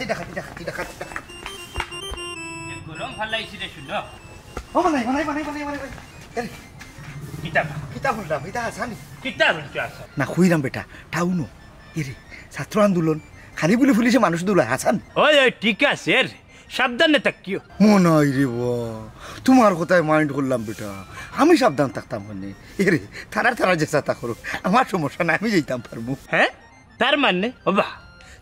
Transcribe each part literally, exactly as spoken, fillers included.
এই ডাকাতি, ডাকাতি, ডাকাতি, ডাকাতি। এ গরম ফালাইছি রে, শুনো। ও, বানাই, বানাই, বানাই, বানাই, বানাই, বানাই। এরে, কিতা? কিতা বললাম, ইতা হাছা নি? কিতা বলছো হাছা? না, কইরাম বেটা, টাউনো। এরে, ছাত্র আন্দোলন, খালি বুলি পুলিশে মানুষ দৌড়ায়, হাছা নি? ওই, ওই, ঠিক আছে, এর সাবধানে থাকিও। মনাই রে বা, তোমার কথায় mind করলাম বেটা, আমি সাবধান থাকতাম কেনে। এরে, তারা তারা যেতা করো, আমার সমস্যা নাই, আমি যাইতাম পারমু। হ্যাঁ? তার মানে, ওবা,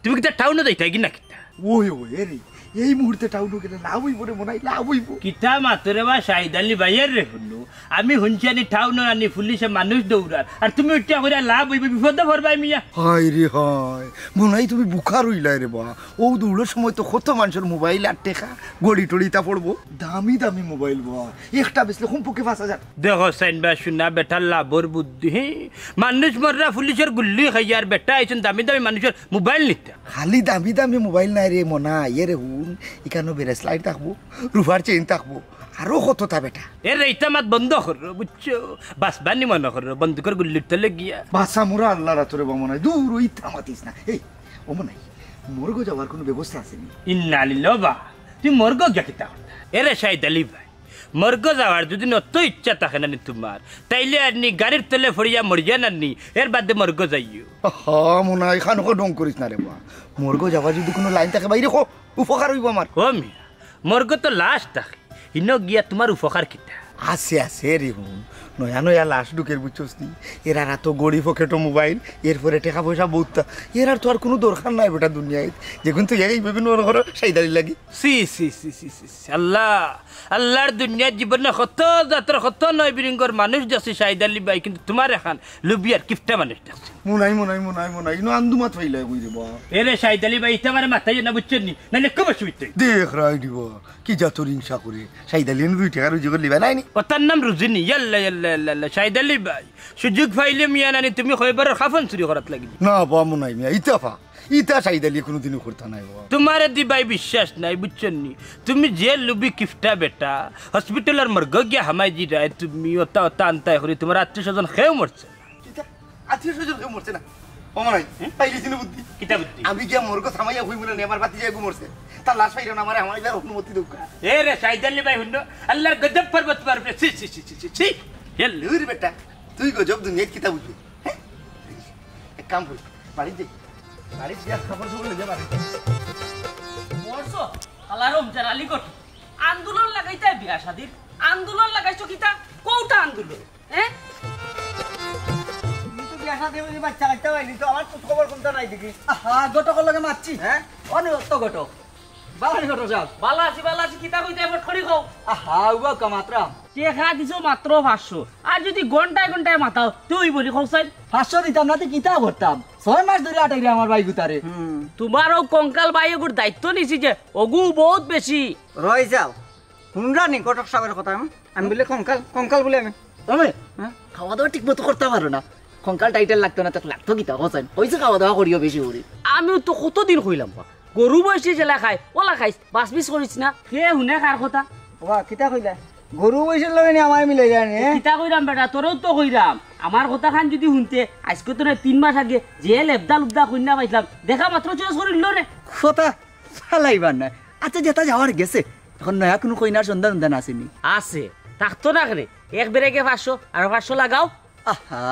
তুমি কিতা টাউনো যাইতায় কি না কিতা? ওই, ওই, এরে, এই মুহূর্তে টাউনো গেলে লাভ অইবো রে মনাই, লাভ অইবো। কিতা মাতো রে বা, শাহিদ আলী ভাইয়ের রে হুনু। আমি হুনছি আনি টাউনো আনি পুলিশে মানুষ দৌড়ার, আর তুমি উঠিয়া কইরা লাভ অইবো, বিপদে পড়বায় মিয়া। হায় রে হায়, মনাই তুমি বুকা রইলায় রে বা। ও দৌড়ের সময় তো কত মানুষের মোবাইল আর টেকা, ঘড়ি টড়ি তা পড়বো। দামি দামি মোবাইল বা, একটা বেচলে কমপক্ষে পাঁচ হাজার। দেখো সাইন বা, শুনা বেটার লাভর বুদ্ধি, হে? মানুষ মররা পুলিশের গুল্লি খাইয়া, আর বেটা আইছইন দামি দামি মানুষের মোবাইল নিতা। খালি দামি দামি মোবাইল নায় রে মনাই, এরে হুন, ইকানো ব্রেসলাইট থাকবো, রুফার চেইন থাকবো, আরো কততা বেটা। এরে ইতা মাত বন্ধ করো, বুঝছো? বাঁচবানি মনো করো, বন্দুকর গুল্লির তলে গিয়া। বাঁচা মোরা আল্লাহর আতো রে বা মনাই, দূর, ওই ইতা মাতিস না। এই, ও মনাই, মর্গো যাওয়ার কোনো ব্যবস্থা আছে নি? ইন্না লিল্লাহ বা, তুই মর্গো গিয়া কিতা করতা? এরে শাহিদ আলী ভাই, মর্গো যাওয়ার যদি অত ইচ্ছা থাকে না নি তোমার, তাইলে আর নি গাড়ির তলে পড়িয়া মরিয়া না নি, এর বাদে মর্গো যাইও। আহা, মনাই, খানোকে ঢং করিস না রে বা। মর্গো যাওয়ার যদি কোনো লাইন থাকে বাইরে কো, উপকার অইবো আমার। ও মিয়া, মর্গো তো লাশ থাকে, হিনো গিয়া তোমার উপকার কিতা? আছে, আছে রে হুন, নয়া নয়া লাশ ঢুকের বুঝছস নি? এরার আতো ঘড়ি, পকেটো মোবাইল, এরপরে টেকা পয়সা বউততা। এরার তো আর কোনো দরকার নাই বেটা দুনিয়াত। যেগুন তো এই বিভিন্ন মনে করো শাহিদ আলীর লাগি। ছি, ছি, ছি, ছি, ছি, ছি, আল্লাহ, আল্লাহর দুনিয়ার জীবনে কত জাতর কত নয় বিরিঙ্গর মানুষ দেখছি শাহিদ আলী ভাই, কিন্তু তোমার এখান লুবিয়ার কিফটা মানুষ দেখছি। মনাই, মনাই, মনাই, মনাই, ইনো আন্দু মাত পাইলাই কই রে বা। এরে শাহিদ আলী ভাই, ইতা আমারে মাতাইও না, বুঝছইন নি? নাইলে খুব অসুবিধা অইবো। দেখ রায় রে বা, কি জাতর হিংসা করে। শাহিদ আলী এনে দুই টেকা রুজি করলি বা, নাই নি? ও তার নাম রুজি নি, ইয়াল্লা, ইয়াল্লা, ইয়াল্লা, ইয়াল্লা, শাহিদ আলী ভাই। সুযোগ পাইলে মিয়া নানি তুমি কয়বারর কাফন চুরি করাত লাগিল। না বা মনাই মিয়া, ইতা পা, ইতা শাহিদ আলী কোনোদিনও করতা নায় বা। তোমারে দি ভাই বিশ্বাস নাই, বুঝছইন নি? তুমি যে লুবি কিফটা বেটা, হসপিটালর মর্গো গিয়া হামাই দিরায় তুমি, ওতা ওতা আনতায় করি, তোমার আত্মীয় স্বজন কেউ মরছে না। কিতা? আত্মীয় স্বজন কেউ মরছে না? ও মনাই, হুম? পাইলিছি না বুদ্ধি। কিতা বুদ্ধি? আমি গিয়া মর্গো থামাইয়া কইমু না নি, আমার ভাতিজা এগু মরছে। তার লাশ পাইরা না, আমারে আমার এবার অনুমতি দেউক্কা। এরে শাহিদ আলী ভাই, হুনো, আল্লাহর গজব পড়বো তোমার উপরে। ছি, ছি, ছি, ছি, ছি, ছি। ইয়াল্লা। দূর বেটা, তুই গজব দুনিয়াত কিতা বুঝবে? হ্যাঁ? এক কাম করি, বাড়িত যাই। বাড়িত গিয়া কাপড় চোপড় লইয়া বাড়িত যাই। মরছো? আল্লাহ রমজান আলী কর। আন্দোলন লাগাইতায় বিয়া শাদির। আন্দোলন লাগাইছো কিতা? কোনটা আন্দোলন? হ্যাঁ? তুমি তো বিয়া শাদি অইলে বাচ্চা কাচ্চা পাইলি তো, আমার খোঁজ খবর কোনটা নাই দেখি। আহা, ঘটকর লগে মাতছি। হ্যাঁ? অনে অত ঘটক। ভালা নি ঘটক সাব? ভালা আছি, ভালা আছি, কিতা কইতায় ফট করি কও। আহা, উবা কা মাতরাম। টেকা দিছো মাত্র পাঁচশো, আর যদি ঘন্টায় ঘন্টায় মাতাও, তে অইবো নি কও চাইন? পাঁচশো দিতাম না, তে কিতা করতাম? ছয় মাস ধরি আটাইরে আমার ভাইগুতারে। হুম। তোমার ও কঙ্কাল ভাইগুর দায়িত্ব নিছি যে, অগু বউত বেশি। রই যাও, হুনরা নি ঘটক সাবর কথা, হুম? আমি বুলে কঙ্কাল, কঙ্কাল বুলে আমি। তবে হ্যাঁ? খাওয়া দাওয়া ঠিক মতো করতা পারো না। কঙ্কাল টাইটেল লাগতো না, তে লাগতো কিতা, কও চাইন? অইছে খাওয়া দাওয়া করিও বেশি করি। আমিও তো কতদিন কইলাম বা, গরু মইষে যেলা খায়, অলা খাইস, বাছ-বিছ করিস না। কে হুনে কার কথা? ওবা, কিতা কইলা? গরু মইষর লগে নি আমারে মিলাইলা নি, হ্যাঁ? কিতা কইরাম বেটা, তোরেও তো কইরাম। আমার কথাখান যদি হুনতে, আইজকু তো নায় তিন মাস আগে যে লেবদা-লুবদা কইন্যা পাইছলাম, দেখা মাত্র choice করিলিলো রে। কথা ফালাইবার নায়। আচ্ছা, যেতা যাওয়ার গেছে, অখন নয়া কুনু কইন্যার সন্ধান-উন্ধান আছে নি? আছে, থাকতো না কেনে? এক ব্রেগে পাঁচশো, আরো পাঁচশো লাগাও। আহা,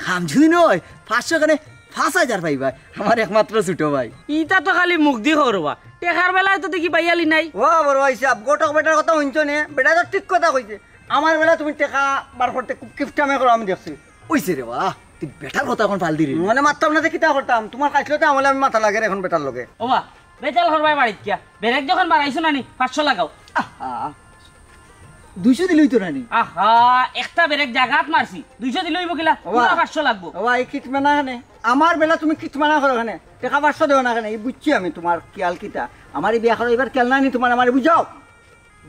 কাম যদি নয়, পাঁচশো কেনে, পাঁচ হাজার পাইবায়, আমার একমাত্র ছুটো ভাই। ইতা তো খালি মুখদি কও রে বা, টেকার বেলায় তো দেখি পাইয়ালি নাই। ও বড় ভাইসাব, ঘটক বেটার কথা হুনছো নে? বেটায় তো ঠিক কথা কইছে। আমার বেলা তুমি টেকা বার করতে খুব কিপটামি করো আমি দেখছি। অইছে রে বা, তুই বেটার কথা অখন ফাল দিরে। মানে মাততাম না তে কিতা করতাম? তুমার খাইছলতে আমলে আমি মাতা লাগের অখন বেটার লগে। ওবা, বেজাল করবায় বাড়িত গিয়া। ব্রেক যখন বাড়াইছো না নি, পাঁচশো লাগাও। আহা, দুইশো দিলে অইতো না নি? আহা, একটা ব্রেক জাগাত মারছি, দুইশো দিলে অইবো কিলা? ওবা। পুরা পাঁচশো লাগবো। ওবা, এই কিটমানা কেনে? আমার বেলা তুমি কিটমানা করো কেনে? টেকা পাঁচশো দেও না কেনে? এই বুঝছি আমি তুমার খিয়াল কিতা। আমারে বিয়া করাইবার খিয়াল নাই নি তুমার, আমারে বুঝাও।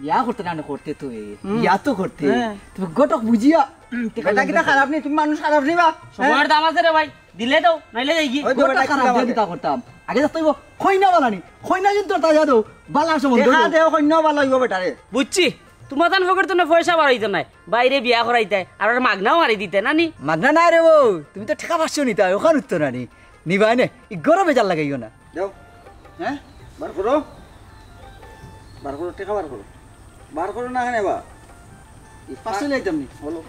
বিয়া করতে না করতে তো এ, হুম। বিয়া তো করতে। হ্যাঁ। তুমি ঘটক বুঝিয়া, উম, টেকা বেটা কিতা লাগবে। খারাপ নি? তুমি মানুষ খারাপ নি বা? সময়ের দাম আছে রে ভাই, দিলে দেও, নাইলে যাইগি। ওই তো ঘটক বেটা খারাপ কিতা দিয়া বলে? কিতা করতাম? আগে দেখতে অইবো, কইন্যা বালা নি? কইন্যা যদি তাজা দেও, বালা সম্বন্ধ টেকা দেও। দেও, কইন্যা বালা অইবো বেটারে। বুঝছি, তুমার তান পকেট তো না পয়সা বাড়াইতে নাই, বাইরে বিয়া করাইতে, আর ওর মাগনাও মারি দিতে না নি? মাগনা না রে বউ, তুমি তো টেকা পাঁচশো নিতা, অখান উঠতো না নি। নিবায় নে, ইগরো বেজাল লাগাইও না। দেও। হ্যাঁ? বার করো, বার করো, টেকা বার করো, বার করো না কেনে বা? পাঁচশো লইতাম নি। হলো,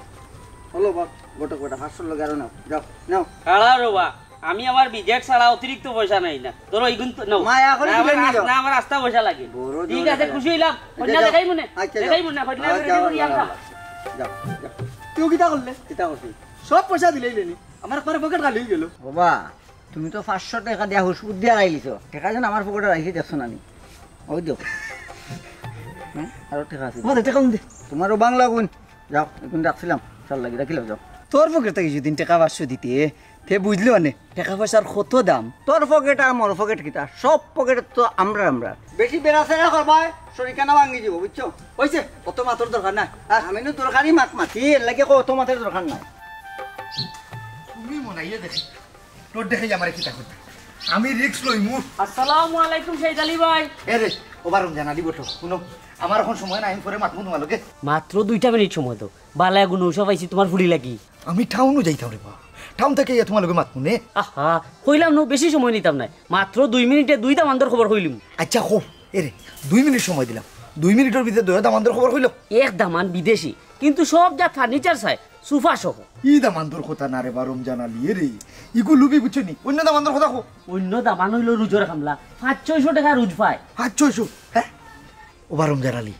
হলো বা, ঘটক বেটা, পাঁচশোর লগে আরো নাও, যাও, নাও। কাড়া রে বা, আমি আমার বিদেশ ছাড়া অতিরিক্ত পয়সা নাই না। ধরো, এইগুন তো নাও। মায়া করে না, আমার দিলে নিও। আস-, না, আমার আস্তা পয়সা লাগে। বড় ঠিক জোরে আছে, লাগে। খুশি অইলাম। আচ্ছা, কইন্যা যাও। দেখাই মনে, আচ্ছা, দেখাই যাও। মনে, কইন্যা আচ্ছা, রেডি করি আনবা। যাও, যাও। তুই কিতা করলে? কিতা করছি? সব পয়সা দিলেই লেনি। আমার একবারে পকেট খালি অই গেল। বাবা, তুমি তো পাঁচশো টেকা দিয়া হুশ বুদ্ধি হারাইলিছো। টেকা যেন আমার পকেটে রাখি দেখছো না নি? ওই দেখো। হ্যাঁ, আরো টেকা আছে। বাবা, টেকা দে। তোমারও বাংলা গুণ। যাও, এখন রাখছিলাম। চল লাগি, রাখিলাও, যাও। তোর পকেট থাকি যদি টেকা পাঁচশো দিতে, তে বুঝলে মানে, টেকা পয়সার কত দাম। তোর পকেট আর মোর পকেট কিতা? সব পকেট তো আমরা আমরা। বেশি বেড়াছেড়া করবায়, শরীর কানা ভাঙি দিব, বুঝছো? অইছে, অত মাতর দরকার নাই। আর আমি নু দরকারি মাত মাতি, এর লাগি কও অত মাতর দরকার নাই। তুমি মনাইয়া দেখি, তোর দেখে আমারে কিতা করতে? আমি রিস্ক লইমু। আসসালামু আলাইকুম শহীদ আলী ভাই। এ রে, ওবা রমজান আলী বটো, হুনো, আমার এখন সময় নাই, আমি পরে মাতমু তোমার লগে। মাত্র দুইটা মিনিট সময় দেও, বালা এগু নৌশা পাইছি তোমার ফুড়ি লাগি। আমি টাউনও যাইতাম রে বা, টাউন থাকি আইয়া তোমার লগে মাতমু নে। আহা, কইলাম নু, বেশি সময় নিতাম নায়, মাত্র দুই মিনিটে দুই দামান্দর খবর কইলিমু। আচ্ছা, কও, এ রে, দুই মিনিট সময় দিলাম, দুই মিনিটর ভিতরে দুইও দামান্দর খবর কইলো। এক দামান বিদেশি, কিন্তু সব জাত ফার্নিচার চায়, সোফা সহ। ই দামান্দর কথা না রে বা রমজান আলী, এ রে, ইগু লুবি বুঝছো নি? অন্য দামান্দর কথা কও। অন্য দামান অইলো রুজর কামলা, পাঁচ ছয়শো টেকা রুজ পায়। পাঁচ ছয়শো? হ্যাঁ? ওবা রমজান আলী,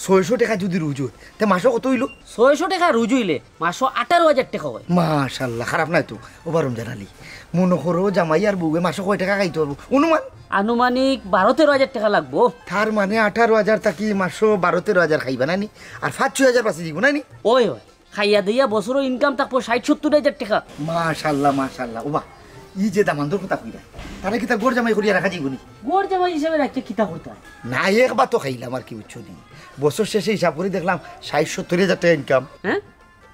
ছয়শো টেকা যদি রুজ অয়, তে মাসো কত অইলো? ছয়শো টেকা রুজ অইলে মাসো আঠারো হাজার টেকা অয়। মাশাআল্লাহ, খারাপ নায় তো। ওবা রমজান আলী, মনো করো জামাই আর বউয়ে মাসো কয় টেকা খাইতো পারবো? অনুমান? আনুমানিক বারো তেরো হাজার টেকা লাগবো। তার মানে আঠারো হাজার থাকি মাসো বারো তেরো হাজার খাইবা না নি? আর পাঁচ ছয় হাজার বাঁচি দিব না নি? ওই, ওই। খাইয়া দাইয়া বছরো ইনকাম থাকবো ষাইট সত্তইর হাজার টেকা। মাশাআল্লাহ, মাশাআল্লাহ। ওবা, ই যে দামান্দর কথা কইরা, তারে কিতা ঘর জামাই করিয়া রাখা যাইবো নি? ঘর জামাই হিসাবে রাখিয়া কিতা করতায়? না, একবার তো খাইলাম আর কি, বুঝছো নি? বছর শেষে হিসাব করি দেখলাম ষাইট সত্তইর হাজার টেকা ইনকাম। হ্যাঁ?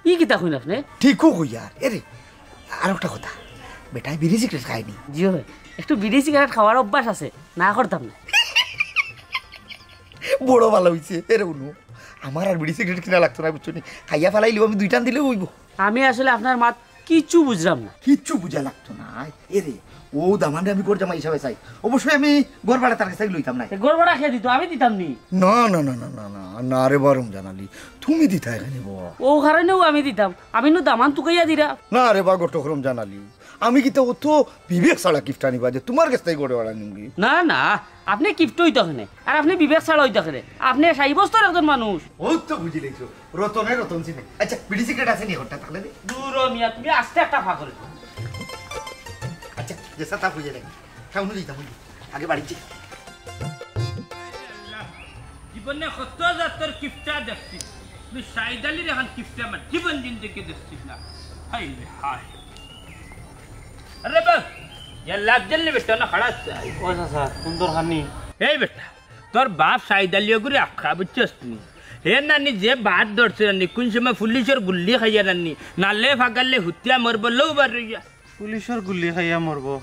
ই কিতা কইন আপনে? ঠিকউ কইয়ার। এ রে, আর একটা কথা, বেটায় বিড়ি সিগারেট খায় নি? জি অয়, একটু বিড়ি সিগারেট খাওয়ার অভ্যাস আছে, না করতাম না। বড় ভালা অইছে। এ রে হুনো, আমার আর বিড়ি সিগারেট কিনা লাগতো না, বুঝছো নি? খাইয়া ফালাইলিবো, আমি দুই টান দিলেউ অইবো। আমি আসলে আপনার মাত কিচ্ছু বুঝলাম না। কিচ্ছু বুঝা লাগতো না। এ রে, ও দামান্দরে আমি ঘর জামাই হিসাবে চাই। অবশ্যই আমি ঘর ভাড়া তার কাছ থাকি লইতাম না। তে ঘর ভাড়া কে দিতো? আমি দিতাম নি। না, না, না, না, না, না, না রে বা রমজান আলী, তুমি দিতায় কেনে বা? ও কারণেউ আমি দিতাম। আমি নু দামান তুকাইয়া দিরা। না রে বা ঘটক রমজান আলী, আমি কিতা অত বিবেক ছাড়া কিপটা নি বা যে তুমার গেছ থাকি ঘর ভাড়া নিমুগি? না, না, আপনে কিপটা অইতা কেনে? আর আপনে বিবেক ছাড়া অইতা কেনে? আপনে সাব্যস্তর একজন মানুষ। অউ তো বুঝিলাইছো, রতনে রতন চিনে। আচ্ছা, বিড়ি সিগারেট আছে নি ঘরটা থাকলে দে? দুরো মিয়া, তুমি আস্তে একটা ফাগল। আচ্ছা, যে সাতা বুঝে দেখ, খাওয়ানো দিতাম, বুঝলি? আগে বাড়িত যাই। জীবনে কত জাতর কিপটা দেখছি, কিন্তু শহীদ আলীর লাখান কিপটা আমার জীবন জিন্দেগি দেখছি না। হায় রে হায়। আরে বাস, ইয়া লাগ জানলে বেটা না খাড়া আছে। ও চাচা, কুন দরকার নি? এই বেটা, তোর বাপ শহীদ আলী ওগুরে আখড়া বুঝছস নি? হে নানি যে বাদ ধরছে নানি, কুন সময় পুলিশর গুল্লি খাইয়া নানি, নালে ফাগালে হুতিয়া মরবো লৌ বার রইয়া। পুলিশর গুল্লি খাইয়া মরবো?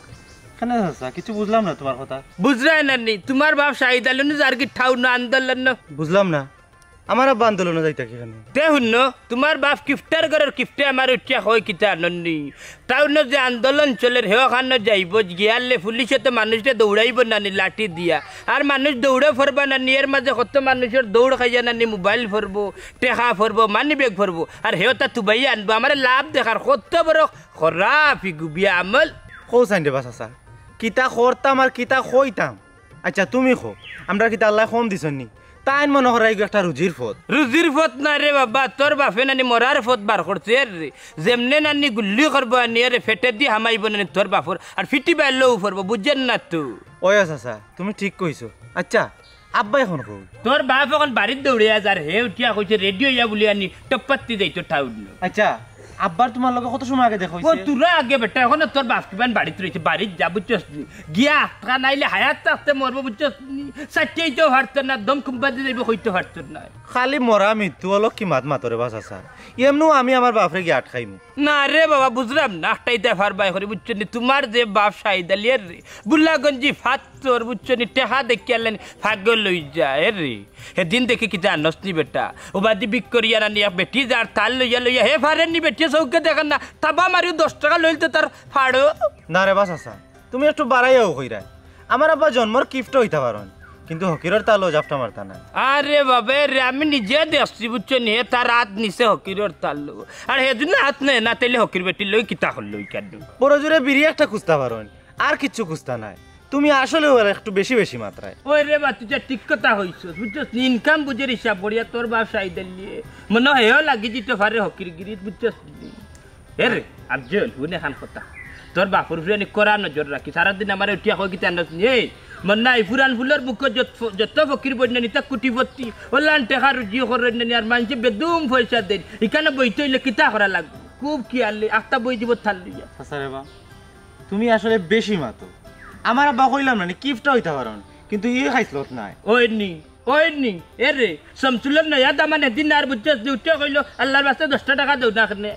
কেনে চাচা, কিছু বুঝলাম না তুমার কথা। বুঝরায় নানি, তুমার বাপ শহীদ আলী নু যার কি ঠাউ না আন্দোলন না? বুঝলাম না, আমার আব্বা আন্দোলনো যাইতা কিখানে? তে হুনো, তুমার বাপ কিপটার ঘরর কিপটে আমারে উঠিয়া কয় কিতা জানইন নি? টাউনো যে আন্দোলন চলের, হে অখানো যাইবো, গিয়ালে পুলিশে তো মানুষরে দৌড়াইবো নানি লাঠি দিয়া। আর মানুষ দৌড়ে পড়বা নানি, এর মাঝে কত মানুষর দৌড় খাইয়া নানি মোবাইল পড়বো, টেকা পড়বো, মানি ব্যাগ পড়বো। আর হেও তা তুবাইয়া আনবো, আমারে লাভ দেখার কত বড় খরাপ ইগু বিয়া আমল। কও চাইন রে বা চাচা, কিতা করতাম আর কিতা কইতাম? আচ্ছা, তুমি কও, আমরার কিতা আল্লায় কম দিছইন নি? তাইন মনো করইন ইগু একটা রুজির পথ। রুজির পথ নায় রে বাবা, তোর বাপে নানি মরার পথ বার করছে রে। যেমনে নানি গুল্লি করবো আনি এরে, ফেটেদি হামাইবো নানি তোর বাপর, আর ফিটি বাইল্লো উফরবো, বুঝছইন না তো? ওই চাচা, তুমি ঠিক কইছো। আচ্ছা, আব্বায় অখন কই? তোর বাপ অখন বাড়িত দৌড়িয়া যার, হে উঠিয়া কইছে রেডি অইয়া বুলি আনি টপ্পাত্তি যাইতো টাউনো। আচ্ছা, আব্বার তুমার লগে কত সময় আগে দেখা অইছে? তোরা আগে বেটা, অখন তোর বাপ কিমান বাড়িত রইছে, বাড়িত যা, বুঝছস নি? গিয়া আটকা নাইলে হায়াত থাকতে মরবো, বুঝছস নি? চাইতেইতো পারতো না, দম কুম্পাদি যাইবো, কইতো পারতো না। খালি মরা মৃত্যু অলো কি মাত মাতো রে বা চাচা? এমনেউ আমি আমার বাপরে গিয়া আটকাইমু। না রে বাবা, বুঝলাম না, আটকাইতায় পারবায় করি, বুঝছো নি? তুমার যে বাপ শহীদ আলী রে, বুলাগঞ্জি ফাত্তর, বুঝছো নি? টেকা দেখিয়া লাইন ফাগল অই যায় রে। হেদিন দেখি কিতা আনস নি বেটা, ওবাদি বিক করিয়া নানি এক বেটি যার, তার লইয়া লইয়া হে ফারের নি বেটিয়ে চউখে দেখের না, তাবা মারিও দশ টেকা লইল তো তার ফাড়ো। না রে বা চাচা, তুমি একটু বাড়াইয়াউ কইরায়। আমার আব্বা জন্মর কিফটা অইতা পারইন, কিন্তু হকিরর তালো জাপটা মারতা না। আরে বাবা রে, আমি নিজে দেখছি, বুঝছো নি? হে তার আত নিছে হকিরর তালো। আর হে যদি আত নেয় না, তাইলে হকির বেটির লই কিতা করলো ওই কেন? বড় জোরে বিড়ি একটা খুঁজতা পারইন, আর কিচ্ছু খুঁজতা নাই। তুমি আসলে ওরা একটু বেশি বেশি মাত্রায়। ওই রে বা, তুই যে ঠিক কথা কইছস, বুঝছস নি? ইনকাম বুঝের হিসাব করিয়া তোর বাপ সাইডের নিয়ে মনে হয় হেও লাগি দিতে পারে হকির গিরিত, বুঝছস নি? এ রে, আফজল, হুন এখান কথা। তোর বাপর উপরে নি কড়া নজর রাখি। সারাদিন আমারে উঠিয়া কয় কিতা আনস নি? এই, মন নাই, পুরান ফুলর বুকে যত ফ-, যত ফকির বইন নি, তা কুটিপতি। ওলান টেকা রুজি করইন নি, আর মানষে বেদুম পয়সা দেন। ইখানো বইতে অইলে কিতা করা লাগবো? খুব খেয়াল রে, আখতা বই দিব থাল লইয়া। চাচা রে বা, তুমি আসলে বেশি মাতো। আমার আব্বা কইলাম না নি, কিফটা অইতা পারইন, কিন্তু ই খাইছলত নাই। ওই নি, ওই নি, এ রে, শামসুলর নয়া দামান এদিন আর বুঝছস নি, উঠিয়া কইলো, "আল্লাহর বাস্তে দশটা টেকা দেও না কেনে?"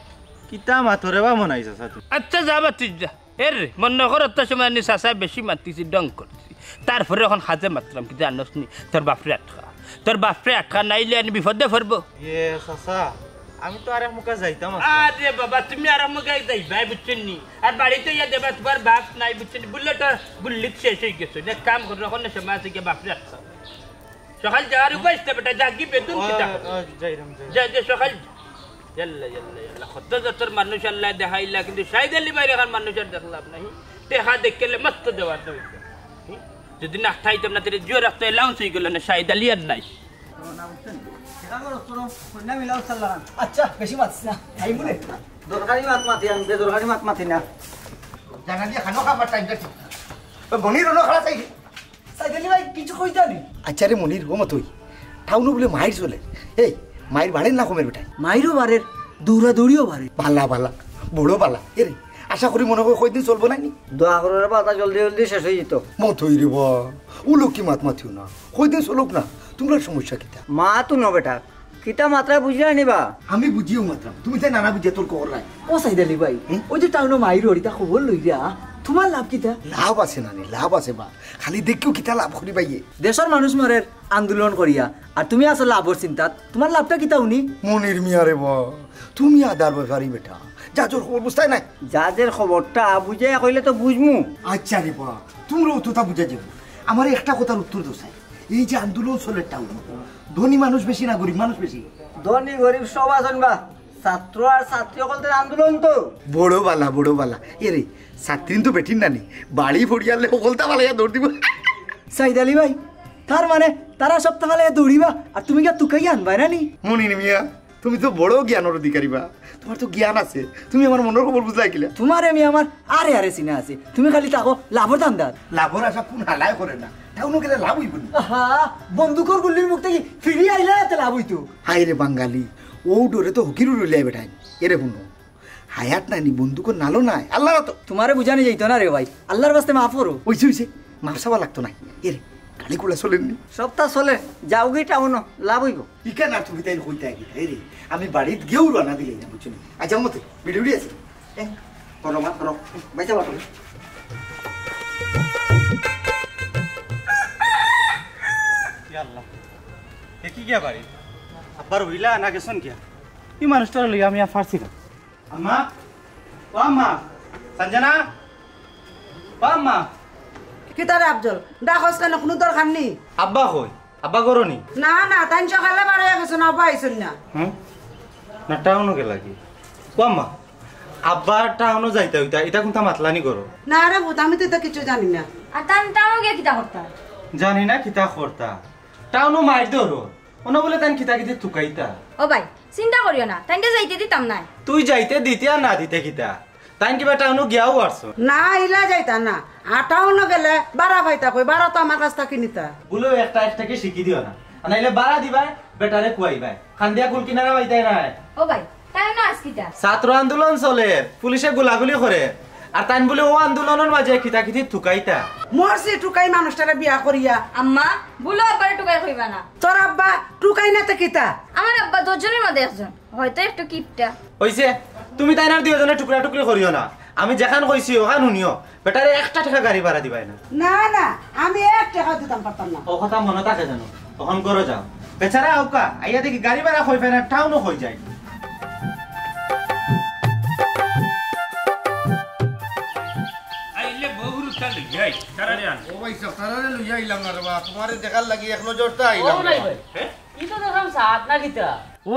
কিতা মাতো রে বা মনাই চাচা তুমি? আচ্ছা, যা বা তুই যা। এ রে, মনে কর অত সময় নি চাচায় বেশি মাতিছি, ঢং করছি। তারপরে অখন হাজে মাতরাম, কিতা জানস নি? তোর বাপরে আটকা। তোর বাপরে আটকা, নাইলে আমি বিপদে পড়বো। ইয়ে, চাচা, আমি তো আরেক মুখা যাইতাম আছলাম। আরে বাবা, তুমি আরেক মুখা যাইবায়, বুঝছো নি? আর বাড়িত ইয়া দেবা, তোমার বাপ নাই, বুঝছো নি? বুলেট, বুলেট শেষ অই গেছে। এক কাম করো, অখন সময় আছে গিয়া বাপরে আটকা। সকাল যাওয়ার উপায় আছে বেটা, জাগি বেতন ও, কিতা ও, যাইরাম, যাইরাম। যা, যা, সকাল। ইয়াল্লা, ইয়াল্লা, ইয়াল্লা। কত জাতর মানুষ আল্লায় দেখাইলা, কিন্তু সাইদ আলী ভাইর লাখান মানুষ আর দেখলাম না। টেকা দেখলে মস্ত দেওয়ার দরকার। যদি না থাইতাম না, তাহলে জিও রাস্তা অ্যালাউন্স অই গেল না, সাইদ আলী আর নাই। আচ্ছা, বেশি মাতিস না। এই মনে। দরকারি মাত মাতি, আমি বেদরকারি মাত মাতি না। জানা দিয়ে খানো খাবার টাইমটা ঠিক না। ওই বনির অনো খাড়া চাই। সাইদ আলী ভাই, কিছু কইতা নি? আচ্ছা রে মনির, ও মতই, টাউনো বুলে মাইর চলে। এই, মাইর বাড়ের না কমের বেটায়? মাইরও বাড়ের, দৌড়াদৌড়িও বাড়ের। বালা, বালা, বড় বালা। এ রে, আশা করি মনে কয় কয়দিন চলবো না নি? দোয়া করো রে বা, তা জলদি জলদি শেষ অই যেত। মতই রে বা, ও লোক কি মাত মাতিও না। কয়দিন চলুক না, তোমরার সমস্যা কিতা? মা তো ন বেটা, কিতা মাতরায় বুঝিয়া নিবা? আমি বুঝিও মাতরাম, তুমি তাই নানা বুঝিয়া তোর খবর নাই। ও সাইদ আলী ভাই, হুম? ওই যে টাউনো মাইর অর ইতা খবর লইরা, তোমার লাভ কিতা? লাভ আছে না নি, লাভ আছে বা। খালি দেখিও কিতা লাভ করি বাইয়ে। দেশর মানুষ মরের আন্দোলন করিয়া, আর তুমি আছো লাভর চিন্তাত, তোমার লাভটা কিতা হুনি? মনির মিয়া রে বা, তুমি আদার ব্যাপারী বেটা, জাজর খবর বুঝতায় নাই। জাজের খবরটা বুঝাইয়া কইলে তো বুঝমু। আচ্ছা রে বা, তোমরাও তো তা বুঝা যাবে। আমার একটা কথার উত্তর দাও সাইদ, এই যে আন্দোলন চলে টাউনো, ধনী মানুষ বেশি না গরিব মানুষ বেশি? ধনী গরিব সব আছইন বা, ছাত্র আর ছাত্রী অকলর আন্দোলন তো। বড় বালা, বড় বালা। এ রে, ছাত্রীন তো বেটিন নানি, বাড়ি ফড়িয়ালে হকলতা ফালাইয়া দৌড় দিবো। সাইদ আলী ভাই, তার মানে তারা সবতা ফালাইয়া দৌড়িবা, আর তুমি গিয়া তুকাইয়া আনবায় না নি? মনির মিয়া, তুমি তো বড় জ্ঞানর অধিকারী বা, তোমার তো জ্ঞান আছে, তুমি আমার মনর খবর বুঝলায় কিলা? তোমারে আমি আমার আরে আরে চিনা আছে, তুমি খালি থাকো লাভর ধান্দাত। লাভর আশা কোন হালায় করে না, টাউনো গেলে লাভ অইবো নি? আহা, বন্দুকর গুল্লির মুখ থাকি ফিরি আইলে এতে লাভ অইতো। হায় রে বাঙালি, ও ডরে তো হকিরও রইলাই বেটাইন। এরে হুনো, হায়াত নানি বন্দুকর নালো নাই, আল্লাহর তো। তোমারে বুঝানি যাইতো না রে ভাই, আল্লাহর বাস্তে মাফ করো। অইছে, অইছে, মাফ চাওয়া লাগতো নায়। এরে, গাড়ি ঘোড়া চলের নি? সবতা চলে, যাওগি টাউনো, লাভ অইবো। ইখান আর তুমি তাইন কইতায় কিতা, এরে, আমি বাড়িত গিয়াউ রওনা দিলাই না, বুঝছো নি? আচ্ছা, মতে, বিড়ি উড়ি আছে? এ, করো মা, করো। বাইসা বাটো। ইয়া আল্লাহ। এ কি গিয়া বাড়ি? আব্বার অইলা না গেছইন গিয়া? ই মানুষটারে লইয়া আমি আর পারছি না। আম্মা, ও আম্মা, সঞ্জনা, ও আম্মা। কিতা রে আফজল, ডাকস কেনে, কুনু দরকার নি? আব্বা কই? আব্বা ঘরো নি? না, না, তাইন সকালে বারইয়া গেছইন, আব্বা আইছইন না। হুম? না, টাউনো গেলা কি? ও আম্মা, আব্বা টাউনো যাইতা অইতা, ইতা কুনতা মাতলা নি ঘরো? না রে পুত, আমি তো ইতা কিচ্ছু জানি না। আর তাইন টাউনো গিয়া কিতা করতা? জানি না কিতা করতা। টাউনো মাইর ধরো। অনো বুলে তাইন কিতা কিতি তুকাইতা। ও ভাই, চিন্তা করিও না, তাইনরে যাইতে দিতাম নায়। তুই যাইতে দিতে আর না দিতে কিতা? তাইন কিবা টাউনো গিয়াউ আরছো? না, ইলা যাইতা না। আর টাউনো গেলে বাড়া পাইতা কই, বাড়া তো আমার কাছ থাকি নিতা। বুলে একটা এক থাকি শিখি দিও না। আর নাইলে বাড়া দিবায়, বেটারে খুয়াইবায়। কান্দিয়া কুল কিনারা পাইতায় নায়। ও ভাই, তাইন না আইজ কিতা? ছাত্র আন্দোলন চলের, পুলিশে গুলাগুলি করের। আর তাইন বুলে অউ আন্দোলনর মাঝে কিতা কিতি তুকাইতা। মরছি টুকাই মানুষটারে বিয়া করিয়া। আম্মা, বুলো আব্বারে টুকাই কইবা না। তোর আব্বা টুকাই না তে কিতা? আমার আব্বা দশজনর মাঝে একজন, হয়তো একটু কিপটা। অইছে, তুমি তাইন আর দুইওজনে টুকরা টুকরি করিও না। আমি যেখান কইছি অখান হুনিও। বেটারে একটা টেকা গাড়ি ভাড়া দিবায় না। না, না, আমি এক টেকাও দিতাম পারতাম না। অউ কথা মনো থাকে যেন। অখন ঘরো যাও। বেচারা আউক্কা, আইয়া দেখি গাড়ি ভাড়া কই পায় না, টাউনো কই যায়। আইলে বউর উঠা লইয়া আই। ও ভাই সাহেব, তারারে লইয়া আইলাম না রে বা, তোমারে দেখার লাগি এক নজরতা আইলাম রে বা। ই তো দেখলাম সাত না কিতা?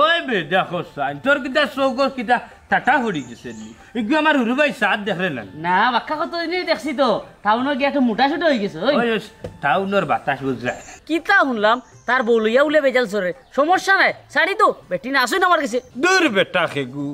ওই বে, দেখো সাইন, তোর কিতা চউখ কিতা টাটা পড়ি গেছে নি? ইগু আমার হুরু ভাই সাত দেখরে না। না, বাক্কা কত দিনই দেখছি তো, টাউনো গিয়া একটু মোটা সোটা অই গেছে, ওই। ওই, ওই, টাউনর বাতাস বুঝলা। কিতা হুনলাম, তার বউ লইয়া উলে বেজাল চরে। সমস্যা নাই, ছাড়ি তো, বেটি না আসুন আমার গেছে। দূর বেটা খেগু,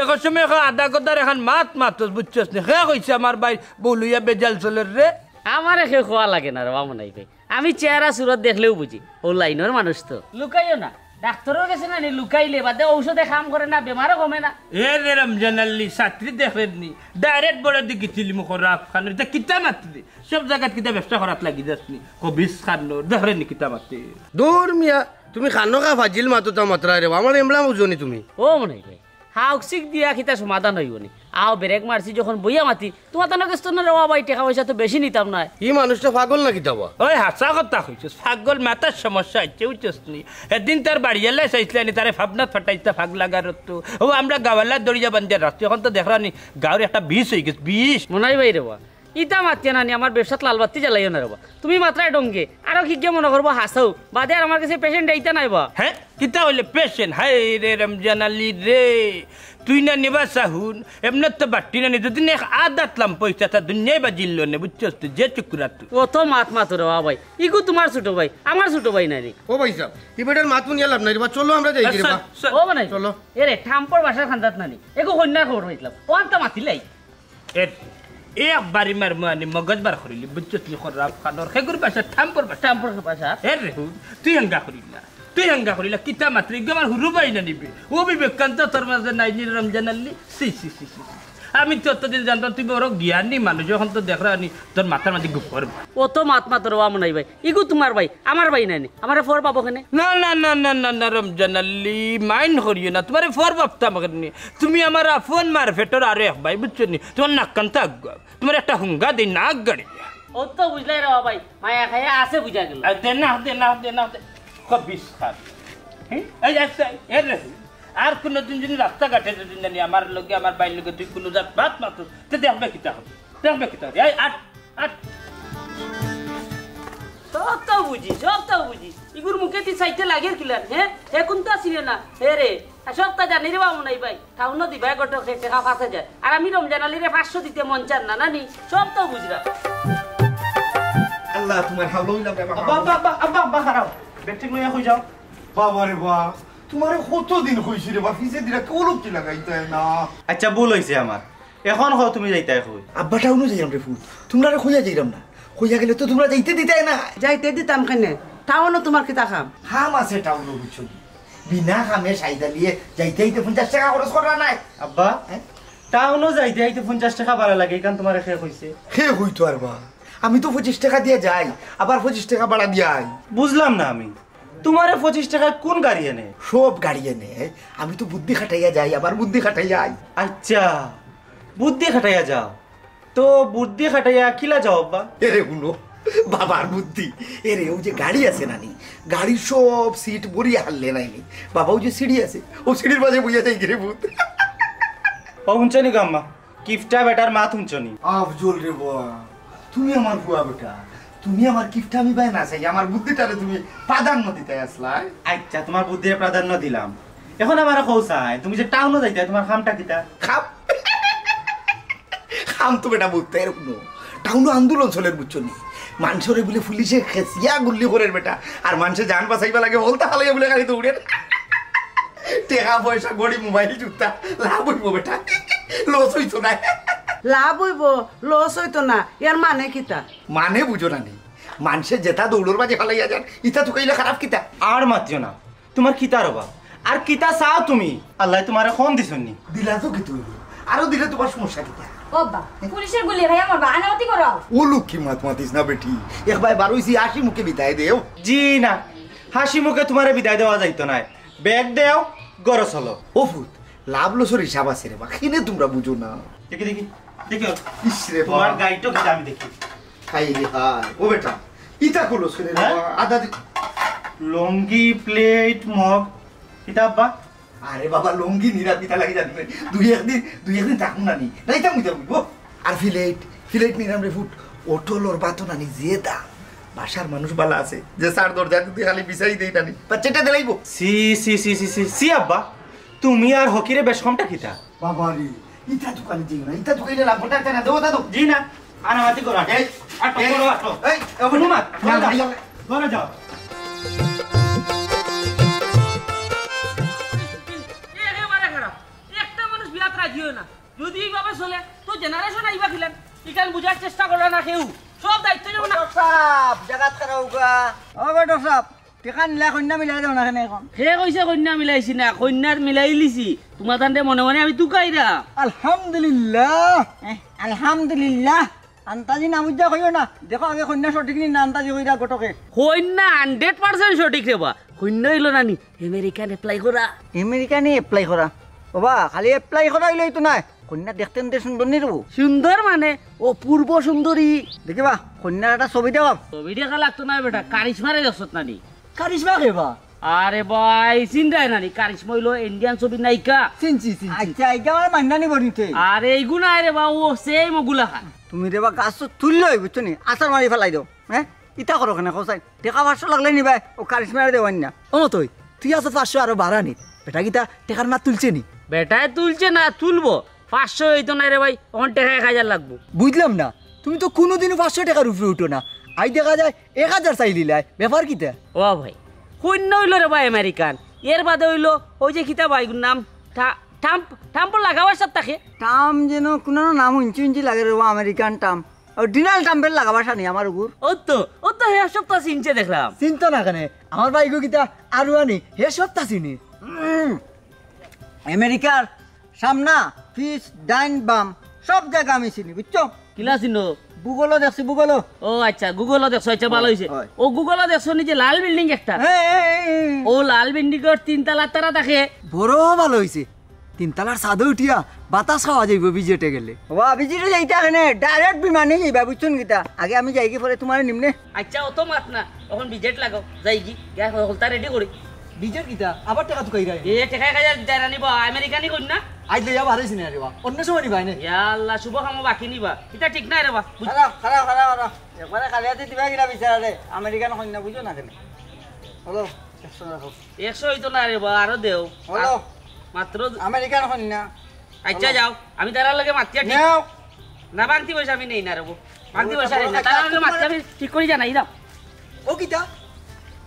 এখন সময় এখন আধা কথার এখন মাত মাতস, বুঝছস নি? কে কইছে আমার ভাই বউ লইয়া বেজাল চলের রে? আমারে কেউ কওয়া লাগে না রে বা মনাই ভাই, আমি চেহারা সুরত দেখলেউ বুঝি, অউ লাইনর মানুষ তো। লুকাইও না, ডাক্তরর গেছে না নি, লুকাইলে বাদে ঔষধে কাম করে না, বেমারও কমে না। এ রে রমজান আলী, ছাত্রী দেখরে নি, direct বড় দিকে চিলি মুখর রাফ খান, ইতা কিতা মাতরে? সব জাগাত কিতা ব্যবসা করাত লাগি যাস নি? কবিস খান দেখরে নি কিতা মাতে? দূর মিয়া, তুমি খানোখা ফাজিল মাততা মাতরায় রে বা, আমার এমলা বুঝো নি তুমি? ও মনাই ভাই, হাউকসিক দিয়া কিতা সমাধান অইবো নি? আও, ব্রেক মারছি যখন বইয়া মাতি, তোমার তানো গেছ তো না রে বা ভাই, টেকা পয়সা তো বেশি নিতাম নায়। ই মানুষটা পাগল না কিতা বা? ওই হাছা কথা কইছস, পাগল মাথার সমস্যা অইছে, বুঝছস নি? এদিন তার বাড়িআলা চাইছলা নি, তারে ভাবনাত ফাটাইতা ফাগলা গারত তো। ও আমরা গাওয়ালা দড়িয়া বান্ধিয়া রাখছি, এখন তো দেখরা নি গাউর একটা বিষ অই গেছে, বিষ। মনাই ভাই রে বা, ইতা মাতিয়া না নি, আমার ব্যবসাত লালবাতি জ্বালাইও না রে বা। তুমি মাতরায় ঢঙ্গে, আরো কিগিয়ে মনো করবো হাছাউ। বাদে আর আমার গেছে patient আইতা নায় বা। হে? কিতা অইলে patient? হায় রে রমজান আলী রে, তুই না নি বা চাহুন, এমনে তো বাট্টি না নি, যদি না এক আদাত লাম পয়সা তা দুনিয়ায় বা জিল্ল নে, বুঝছস তুই, যে চুকুরা তুই। অত মাত মাতো রে বা ভাই, ইগু তোমার ছোট ভাই, আমার ছোট ভাই নায় নি। ও ভাই সাহেব, ই বেটার মাত হুনিয়া লাভ নাই রে বা, চলো আমরা যাই রে বা। ও মনাই, চলো। এরে, ঠাম্পর বাসার খান্দাত না নি, এগু কইন্যার খবর পাইছলাম, ও আনতা মাতিলাই। এর, এ বাড়ি মার মানে মগজ বার করিলি, বুঝছস নি? খরাব খানোর, খেগুর বাসা, ঠাম্পর বাসা। ঠাম্পর বাসা। এর রে, তুই হাঙ্গা করিলা, তুই হাঙ্গা করিলা, কিতা মাতরে, ইগু আমার হুরু ভাই না নি বে। ও বিবেকান্ত তোর মাঝে নাই নি রমজান আলী, ছি, ছি, ছি, ছি, ছি। আমি তো অতদিন জানতাম তুই বড় জ্ঞানী মানুষ, এখন তো দেখরা নি, তোর মাথার মাঝে গুফর। অত মাত মাতো রে বা মনাই ভাই, ইগু তোমার ভাই, আমার ভাই নায় নি, আমারে ফর পাবো কেনে? না, না, না, না, না, না, রমজান আলী, mind করিও না, তোমারে ফর ভাবতাম কেনে? তুমি আমার আফন মার পেটর আরো এক ভাই, বুঝছো নি? তোমার নাক কান্তা আগুয়া, তোমার একটা হুঙ্গা দেই নাক গাড়ি। অত বুঝলাই রে বা ভাই, মায়া খায়া আছে বুঝা গেল। আর দে না, দে না, দে না, দে। কবিস খান। হুম? এই, এই, এই, এ রে, আর কোনোদিন যদি রাস্তাঘাটে যদি জানি আমার লগে, আমার ভাইর লগে তুই কোনো জাত মাত মাতস, তে দেখবে কিতা হবে? দেখবে কিতা হবে? এই, আট, আট। সব তো বুঝি, সব তো বুঝি। ইগুর মুখে তুই চাইতে লাগের কিলান, হে? হে কুন্তা চিনে না, হে রে। আর সব তা জানি রে বা মনাই ভাই। টাউনো দিবায় গটকে টেকা পাঁচ হাজার। আর আমি রমজান আলীরে পাঁচশো দিতে মন চার না, না নি? সব তো বুঝরা। আল্লাহ, তোমার হাওলা অইলাম রে বাবা। আব্বা, আব্বা, আব্বা, আব্বা, আব্বা, খাড়াও। ব্যাগ ঠিক লইয়া কই যাও। বাবা রে বা, তোমারে কতদিন কইছি রে বা, পিছে দিরা কেউ লোক কি লাগাইতে না। আচ্ছা, ভুল অইছে আমার। এখন কও তুমি যাইতায় কই? আব্বা, টাউনো যাইরাম রে ফুত, তোমরারে কইয়া যাইরাম না। কইয়া গেলে তো তোমরা যাইতে দিতায় না। যাইতে দিতাম কেনে? টাউনো তোমার কিতা কাম? কাম আছে টাউনো, বুঝছো নি? বিনা কামে সাইদ আলিয়ে যাইতে আইতে পঞ্চাশ টেকা খরচ কররা নায়। আব্বা, হ্যাঁ? টাউনো যাইতে আইতে পঞ্চাশ টেকা ভাড়া লাগে, ইখান তোমারে কে কইছে? কে কইতো আর বা? আমি তো পঁচিশ টেকা দিয়া যাই, আবার পঁচিশ টেকা ভাড়া দিয়া আই। বুঝলাম না আমি, তোমারে পঁচিশ টেকায় কোন গাড়ি আনে? সব গাড়ি আনে। আমি তো বুদ্ধি খাটাইয়া যাই, আবার বুদ্ধি খাটাইয়া আই। আচ্ছা, বুদ্ধি খাটাইয়া যাও। তো বুদ্ধি খাটাইয়া কিলা যাও আব্বা? এরে হুনো, বাবার বুদ্ধি। এরে, অউ যে গাড়ি আছে না নি, গাড়ির সব সিট ভরিয়া হারলে নায় নি। বাবা, অউ যে সিঁড়ি আছে, অউ সিঁড়ির মাঝে বইয়া যাই গিরে ভূত। ও হুনছো নি গো আম্মা, কিফটা বেটার মাত হুনছো নি? আফজল রে বা, তুমি আমার ফুয়া বেটা, তুমি আমার কিফটা আমি বায় না চাই, আমার বুদ্ধিটারে তুমি প্রাধান্য দিতায় আছলায়। আচ্ছা, তোমার বুদ্ধিরে প্রাধান্য দিলাম। এখন আমারে কও চাই, তুমি যে টাউনো যাইতায়, তোমার কামটা কিতা? কাম? কাম তো বেটা বুঝতে এরকম। টাউনো আন্দোলন চলের, বুঝছো নি? মানষরে বুলে পুলিশে খেসিয়া গুল্লি করের বেটা, আর মানষে জান বাঁচাইবার লাগি হকলতা ফালাইয়া বুলে খালি দৌড়ের। টেকা পয়সা, ঘড়ি, মোবাইল, জুতা, লাভ অইবো বেটা, লস অইতো নায়। লাভ অইবো, লস অইতো না, এর মানে কিতা? মানে বুঝো না নি? মানষে যেতা দৌড়র বাজি ফালাইয়া যার, ইতা তুকাইলে খারাপ কিতা? আর মাতিও না, তোমার কিতা রে বা? আর কিতা চাও তুমি? আল্লায় তোমারে কম দিছইন নি? দিলা তো কিতা অইবো? আরো দিলে তোমার সমস্যা কিতা? ও আব্বা, পুলিশর গুলি খাইয়া মরবা, আনামতি করো। ও লক্ষ্মী মাত মাতিস না বেটি, একবার বার অইছি, হাসি মুখে বিদায় দেও। জি না, হাসি মুখে তোমারে বিদায় দেওয়া যাইতো নায়। ব্যাগ দেও, ঘরো চলো। ও ফুত, লাভ লসর হিসাব আছে রে বা, কিনে তোমরা বুঝো না। দেখি, দেখি, দেখি। ইস রে বা। তোমার গাইটো কিতা আমি দেখি। হায় রে হায়। ও বেটা, ইতা কলস করে রে হ্যাঁ? বা, আদা দি- লুঙ্গি, প্লেট, মগ, কিতা আব্বা? আরে বাবা, লুঙ্গি নিরাম কিতা লাগি জানি না। দুই একদিন, দুই একদিন থাকুম না নি। নাই তা মুইতা বুঝবো। আর প্লেট, প্লেট নিরাম রে ফুত। অটলর বাতো নানি যে দাম, বাসার মানুষ বালা আছে, যে সার দরজায় যদি খালি বিছাই দেই নানি, বাচ্চাটা দিলাইবো। সি, সি, সি, সি, সি, সি আব্বা, তুমি আর হকিরে বেশ কমটা কিতা? বাবা রে, ইটা দোকানে যাইও না, ইটা দোকানে লাভ করতে একটা না, দেবো দাদু। জি না, আনামাতি করো, আটো। এই, আটো, এই, করো, আটো। এই, এই, হুনুমান, না, যাও, না, যাও। ঘরে যাও। একেবারে খারাপ। একটা মানুষ বিয়াত রাজি হয় না। যদি এইভাবে চলে, তো generation আইবা কিলান? ইখান বুঝার চেষ্টা কররা না কেউ। সব দায়িত্ব যাবো না। ঘটক সাব, জাগাত খাড়া অউক্কা। ও ঘটক সাব, টেকা নিলা কইন্যা মিলাই দেও না কেনে এখন? কে কইছে কইন্যা মিলাইছি না? কইন্যা মিলাইলিছি। তুমার তানরে মনে মনে আমি তুকাইরাম। আলহামদুলিল্লাহ। এহ, আলহামদুলিল্লাহ। আন্তাজি না বুঝা কইও না। দেখো আগে কইন্যা সঠিক নি না আন্তাজি কইরা ঘটকে। কইন্যা hundred percent সঠিক রেবা। কইন্যা অইলো নানি American apply করা। American-এ apply করা? ওবা, খালি apply করা অইলেউ তো নায়। কইন্যা দেখতে নি সুন্দর নি রেবো? সুন্দর মানে অপূর্ব সুন্দরী। দেখিবা, কইন্যার একটা ছবি দেখাও। ছবি দেখা লাগতো নায় বেটা, কারিশমারে দেখছত নানি? কারিশমা কেবা? আরে ভাই, চিনরায় নানি? কারিশমা অইলো Indian ছবির নায়িকা। চিনছি, চিনছি। আচ্ছা, ইটা আমার মাইন্না নি বনিতে। আরে এইগু নায় রেবা, ও same ওগুলা খান। তুমি রেবা গাছ তুললে অই, বুঝছো নি? আছাড় মারি ফালাই দেও। হ্যাঁ? ইতা করো কেনে, কও চাই? টেকা পাঁচশো লাগলে নিবায়, ও কারিশমারে দেওয়াইন না। ও তুই, তুই আছস পাঁচশো আরো বাড়া নি। বেটা কিতা টেকার মাত তুলছে নি? বেটায় তুলছে না, তুলবো। পাঁচশো অইতো নায় রে ভাই, অখন টেকা এক হাজার লাগবো। বুঝলাম না, তুমি তো কুনুদিনও পাঁচশো টেকার উপরে উঠো না। আইজ দেখা যায় এক হাজার চাইলিলায়, ব্যাপার কিতা? ও ভাই, কইন্যা অইলো রে ভাই American, এর বাদে অইলো ওই যে কিতা ভাই নাম, ট্রা-, ট্রাম্প, ট্রাম্পর লাগাবার সাথ থাকে। ট্রাম্প যেন কুনু নাম হুনছি হুনছি লাগে রে বা, American ট্রাম্প। ও, ডোনাল্ড ট্রাম্পর লাগাবার সাথ নি আমার ওগুর। ও তো, ও তো হে সপ্তাহ চিনছে দেখলাম। চিনতো না কেনে? আমার ভাইগু কিতা আরুয়ানি, হে সপ্তাহ চিনে। উম, আমেরিকার সামনা, পিছ, ডাইন, বাম, সব জাগা আমি চিনি, বুঝছো? কিলা চিনো? Google-ও দেখছি, Google-ও। ও আচ্ছা, Google-ও দেখছো, আচ্ছা, ভালা অইছে। অয়। ও Google-ও দেখছো নি যে লাল বিল্ডিং একটা? হ্যাঁ, হ্যাঁ, হ্যাঁ, হ্যাঁ। ও লাল বিল্ডিংর তিন তালার তারা থাকে। বড় ভালা অইছে। তিন তালার ছাদো উঠিয়া বাতাস খাওয়া যাইবো ভিজেটে গেলে। ওবা, ভিজেটে যাইতা কেনে? Direct বিমানে যাইবা, বুঝছো নি কিতা? আগে আমি যাইগি, পরে তুমারে নিমনে। আচ্ছা, অত মাত না, অখন ভিজেট লাগাও, যাইগি, গিয়া হকলতা ready করি। ভিজেট কিতা? আবার টেকা তুকাইরায়? এ, টেকা এক হাজার দেড়া নিবা, আমেরিকানি কইন্যা? আইজ লইয়া বারইছি না রে বা, অন্য সময় নিবায় নে। ইয়া আল্লাহ, শুভ কামো বাকি নিবা, ইতা ঠিক নায় রে বা। বুঝ- খাড়া, খাড়া, খাড়া, খাড়া। একবারে খালি আতে দিবা কিনা বিচারারে? আমেরিকান কইন্যা বুঝো না কেনে? হলো, একশো রাখো। একশো অইতো না রে বা, আরো দেও। হলো। মাত্র আমেরিকান কইন্যা। আচ্ছা, হলো। যাও, আমি তারার লগে মাতিয়া ঠিক নেও। না, বাংতি পয়সা আমি নেই না রে বা। বাংতি পয়সা নেই না। তারার লগে মাতিয়া আমি ঠিক করি জানাই দাও। ও কিতা?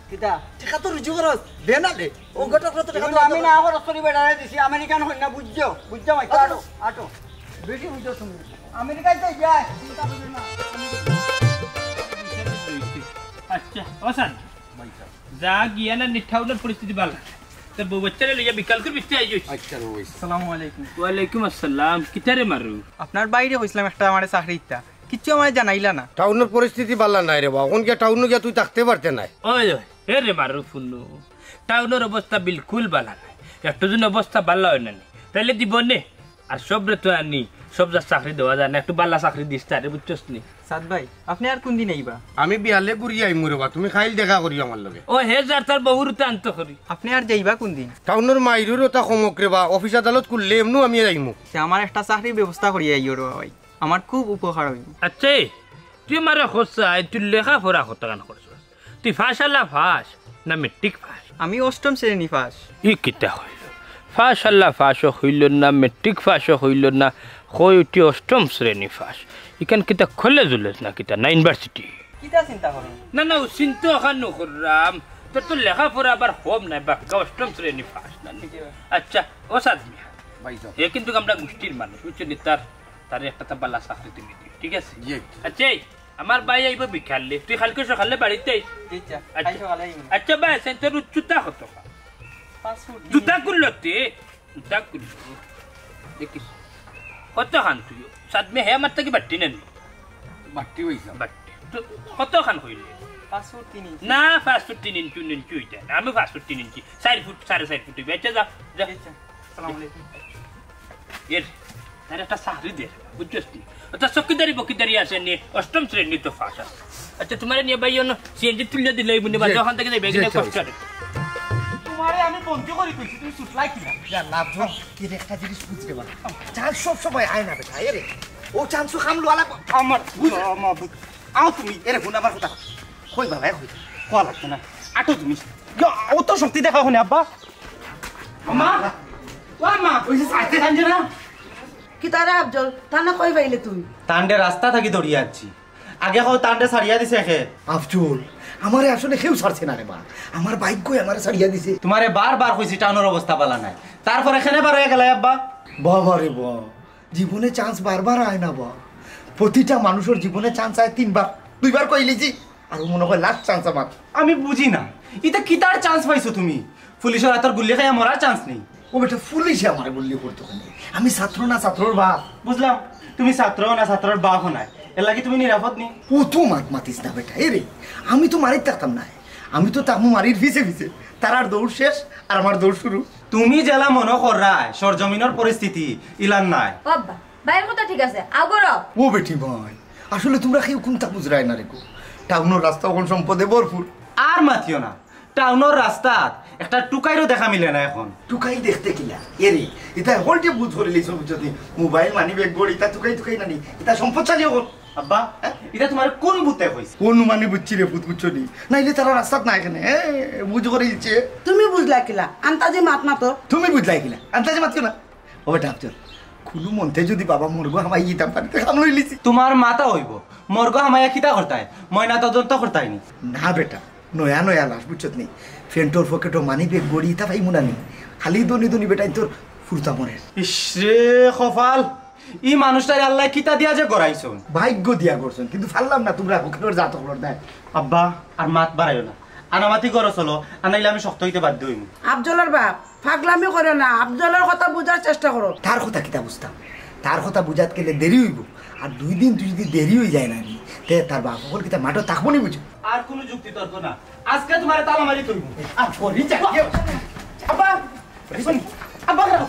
কিতা? টেকা তো রুজু খরচ, দে না লে। ও ঘটক তো টেকা তো আমি না খরচ করি বেটারে দিছি, আমেরিকান কইন্যা বুঝছো? বুঝছো ভাই? আটো, আটো। বেশি বুঝছো তুমি। আমেরিকায় তো যায়, চিন্তা করো না। আচ্ছা, ও স্যার। ভাই সাহেব। যা গিয়া না, নি টাউনর পরিস্থিতি ভালা। তোর বউ বাচ্চারে লইয়া বিকাল করে বিচতে আইস। আচ্ছা, রইস। আসসালামু আলাইকুম। ওয়ালাইকুম আসসালাম। কিতারে মারু? আপনার ভাইরে কইছিলাম একটা আমারে চাকরি দিতা। কিচ্ছু আমারে জানাইলা না। টাউনর পরিস্থিতি ভালা নায় রে বা। অখন গিয়া টাউনো গিয়া তুই থাকতে পারতে নায়। ওই, ওই, এ রে মারু ফুনু। টাউনর অবস্থা বিলকুল ভালা নায়। একটু দিন অবস্থা ভালা অয় না নি। তাইলে দিব নে। আর সবরে তো আর নি, সব যার চাকরি দেওয়া যায় না, একটু ভালা চাকরি দিস তারে, বুঝছস নি? সাদ ভাই, আপনে আর কুনদিন আইবা? আমি বিয়ালে ঘুরি আইমু রে বা, তুমি কাইল দেখা করিও আমার লগে। ও হে যার তার বউর তো আনতো করি। আপনে আর যাইবা কুনদিন? টাউনর মাইরুর ওটা কমক রে বা, অফিস আদালত খুললে এমনেউ আমি আইমু। তে আমার একটা চাকরির ব্যবস্থা করিয়া আইও রে বা ভাই, আমার খুব উপকার অইবো। আচ্ছা, তুই আমারে কছ চাই, তুই লেখাপড়া কতখান করছস? তুই পাশ আলা পাশ না মেট্রিক পাশ? আমি অষ্টম শ্রেণী পাশ। ই কিতা কইল? পাশ আলা পাশও কইল না, মেট্রিক পাশও কইল না, কই উঠি অষ্টম শ্রেণী পাশ। ইখান কিতা কলেজ উলেজ না কিতা, না ইউনিভার্সিটি? কিতা চিন্তা করো? না, না, ও চিন্তা ওখান করলাম। তোর তো লেখাপড়া আবার কম নাই, বাক্কা অষ্টম শ্রেণী পাশ না নি? আচ্ছা, ও সাদ মিয়া। ভাই সাহেব। হে কিন্তু আমরা গোষ্ঠীর মানুষ, বুঝছো নি? তার, তারে একটা তা বালা চাকরি তুমি দিও, ঠিক আছে? জি। আচ্ছা, এই, আমার ভাই আইবো বিকালে, তুই কালকে সকালে বাড়িতে আইস। জি, আচ্ছা। আচ্ছা। কাল সকালে আইবো। আচ্ছা ভাই, সেন তোর উচ্চতা কত? পাঁচ ফুট তিন জুতা ইঞ্চি। খুললো তে, জুতা খুললো। দেখিস, কত খান তুই? সাদ মিয়া হে আমার থাকি বাট্টি না নি? বাট্টি অইছে। বাট্টি। তো কত খান কইলে? পাঁচ ফুট তিন ইঞ্চি। না, পাঁচ ফুট তিন ইঞ্চি, তিন ইঞ্চি অইতো না। আমি পাঁচ ফুট তিন ইঞ্চি, চাইর ফুট, সাড়ে চাইর ফুট অইবো। আচ্ছা, যা, যা। জি, আচ্ছা। আসসালামু আলাইকুম। এর, তার একটা চাকরি দে, বুঝছস নি? ওটা চকিদারি বকিদারি আছে নি, অষ্টম শ্রেণী তো পাশ আছে। আচ্ছা, তুমারে নিয়া ভাই অনো সিএনজি তুলিয়া দিলে এই বুনে বাজে, জি, ওখান থেকে যাইবে, জি, এখানে আচ্ছা, কষ্ট আচ্ছা। অয়। তুমারে আমি বন্দি করি কইছি, তুমি ছুটলাই কিলা? যা, লাভ হোক, এর একটা জিনিস বুঝতে পারো। চাল সব সময় আয় না বেটা, এরে। ও চান্সও খাম লওয়া লাগবো। আমার বুঝ- আও তুমি। এরে হুন আমার কথা। কই বাবা, কই? কওয়া লাগতো না। আটো তুমি। ইয়া, অত শক্তি দেখাও কেনে আব্বা? আম্মা, ও আম্মা, ওই যে সাইতে জানছে না? কিতা রে আফজল, তানে কই পাইলে তুমি? তানরে রাস্তা থাকি ধরিয়া আনছি। আগে কও তানরে ছাড়িয়া দিছে কে? আফজল, আমারে আসলে কেউ ছাড়ছে না রে বা। আমার ভাগ্যই আমারে ছাড়িয়া দিছে। তোমারে বারবার কইছি টাউনর অবস্থা ভালা নায়, তারপরে কেনে বার অইয়া গেলায় আব্বা? বাবা রে বা, জীবনে চান্স বারবার আয় না বা। প্রতিটা মানুষর জীবনে চান্স আয় তিনবার, দুইবার কইলিছি, আর মনে হয় লাস্ট চান্স আমার। আমি বুঝি না, ইতা কিতার চান্স পাইছো তুমি? পুলিশর আতর গুল্লি খাইয়া মরার চান্স নেই। ও বেটা, পুলিশে আমারে গুল্লি করতো কেনে? আমি ছাত্র না, ছাত্রর বাপ। বুঝলাম, তুমি ছাত্র না, ছাত্রর বাপ নায়, এর লাগি তুমি নিরাপদ নি। ও তো মাত মাতিস না বেটা। এ রে, আমি তো মারিত থাকতাম নায়, আমি তো থাকমু মারির পিছে পিছে। তারার দৌড় শেষ আর আমার দৌড় শুরু। তুমি যেলা মনো কররায় সরজমিনর পরিস্থিতি ইলান নায়। ও আব্বা, ভাইর কথা ঠিক আছে, আগরো। ও বেটি ভাই, আসলে তোমরা কেউ কুনতা বুঝরায় না রে গো। টাউনর রাস্তা অখন সম্পদে ভরপুর। আর মাতিও না, টাউনর রাস্তাত একটা টুকাইরও দেখা মিলে না অখন। টুকাই দেখতে কিলা? এ রে, ইতা হলটে বুঝ করিলিছো বুঝছো নি? মোবাইল, মানি ব্যাগ, ঘড়ি, ইতা টুকাই টুকাই নানি, ইতা সম্পদশালী অকল। আব্বা, হ্যাঁ? ইতা তোমারে কুন ভূতে কইছে? অনুমানে বুঝছি রে ভূত, বুঝছো নি? নাইলে তারা রাস্তাত নাই কেনে, হ্যাঁ? বুঝ করিলিছে। তুমি বুঝলা কিলা? আন্তাজি মাত মাতো। তুমি বুঝলায় কিলা? আন্তাজি মাতিও না। ও বেটা আফজল, কুনু মন্তে যদি বাবা মর্গ হামাই দিতাম পারি, তে কাম লইলিছি। তোমার মাথা অইবো, মর্গ হামাইয়া কিতা করতায়? ময়না তদন্ত করতায় নি? না বেটা, নয়া নয়া লাশ, বুঝছত নি? প্যান্টর পকেটো মানি ব্যাগ, ঘড়ি, ইতা পাইমু না নি? খালি ধনী ধনী বেটাইন্তর ফুরতা মরের। ইস রে কপাল, ই মানুষটারে আল্লায় কিতা দিয়া যে গড়াইছইন। ভাগ্য দিয়া গড়ছইন, কিন্তু পারলাম না, তোমরা ফকিরর জাত অকলর দায়। আব্বা, আর মাত বাড়াইও না, আনামাতি করো চলো, আনাইলে আমি শক্ত অইতে বাধ্য অইমু। আফজলর বাপ, ফাগলামি করো না, আফজলর কথা বুঝার চেষ্টা করো। তার কথা কিতা বুঝতাম? তার কথা বুঝাত গেলে দেরি অইবো। আর দুই দিন তুই যদি দেরি অই যায় না নি, তে তার বাপ অকল কিতা মাঠো থাকবো নি বুঝো? আর কুনু যুক্তি তর্ক না, আজকে তোমারে তালা মারি থইবো। আর করি যা, কি অবস্থা? আব্বা, আব্বা, খারাপ।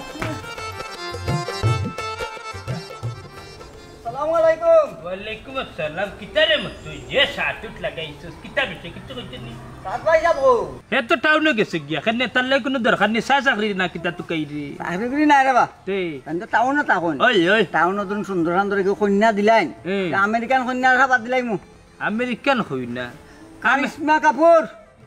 সালামু আলাইকুম। ওয়ালাইকুম আসসালাম। কিতা রে মতু, যে শার্ট উট লাগাইছস, কিতা বিষয়? কিচ্ছু কইতে নি? সাত ভাই যাবো। হে তো টাউনো গেছে গিয়া, কেনে তার লগে কুনু দরকার নি, চা চাকরি না কিতা তুকাই রে? চাকরি করি না রে বা। তে? আমি তো টাউনো থাকো নি। ওই, ওই। টাউনো তুমি সুন্দর সুন্দর কেউ কইন্যা দিলাইন। হুম। তে আমেরিকান কইন্যা রাখা বাদ দিলাইমু। আমেরিকান কইন্যা? কারিশমা কাপুর।